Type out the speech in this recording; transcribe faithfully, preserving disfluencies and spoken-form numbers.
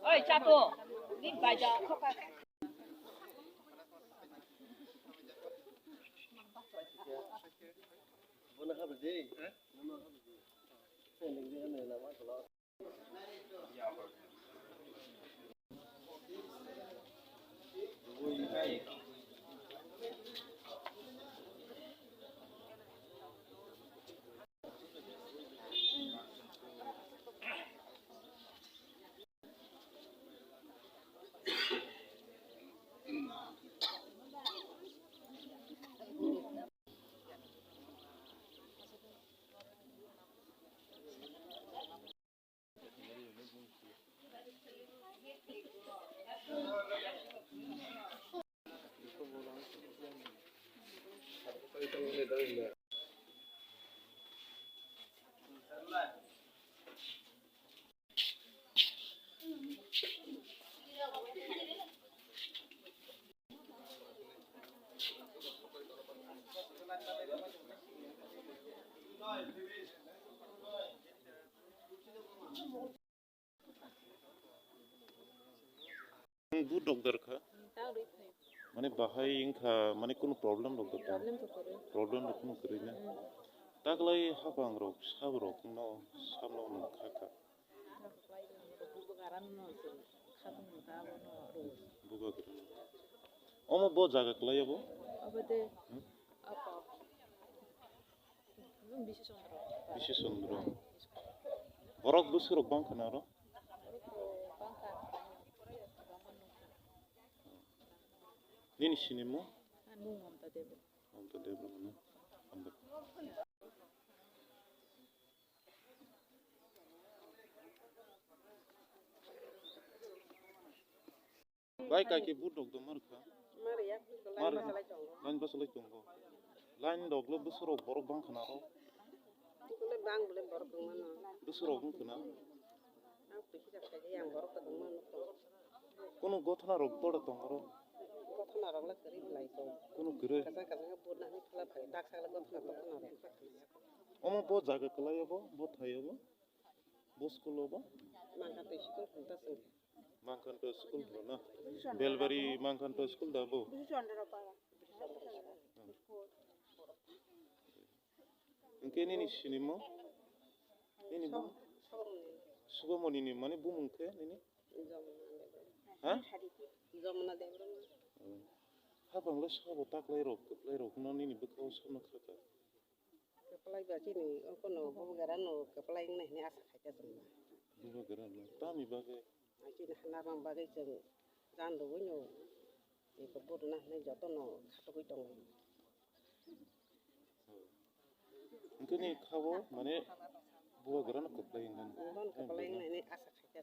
Oi, chato. Ni bai da khoka. Ang bu dok dar kha. Mane bahai wngkha, mane kunu problem rok da tong? Problem rok kunu kwrwi na? Taklai hapang rok, sab rok no, sab no nung kha kha. Bubagra. Omo bo jaga kwlai abo? Abo de. Hmm? Apa? Bisi Chandra. Bisi Chandra. Borok bwswk rok bang khana oro? Nini sinimo? Mamta Debbarma. Mamta Debbarma no? Hambai. Bai kaki but rok do mar kha. Mar ya. Mar. Line basalai tongo. Line rok lo bwswk rok borok bang khana ro. Bang bole borok wng mano. Bwswk rok wng khana. Ang pisi jak kha yang borok to wng mano. Kono gothona rok tora tongo ro. Gothona rok le kwrwi belai tongo. Kono kwrwi. Kaisa kaisa but na hwnwi khwlai phai tak sakle gothona gothona rok. Omo bo jaga kwlai obo, bo thai obo. Bo school obo. Mangkha twi school hwn ta sini. Mangkhanto school hwno na? Belbari Mangkhanto school da bo? Hwnkhe nini sinimo? Nini bumung? Subamoni ni mane bumung khe nini? Ha? Jamuna Debbarma. Hapang le sabo taklai rok, kwplai rok no nini bwkha o sono kha kha. Kwplai ba chini, okono bubagra no kwplai wngnai hwnwi asa khaikha chwng ba. Bubagra no tamni bagwi? Chini hana rwna bagwi chwng jan rwui no, eko buduna hwnwi jotono khatugwi tongo. Hwnkhe ni kha-o mane bubagra no kwplai wngkha. Bono kwplai wngnai hwnwi asa khaikha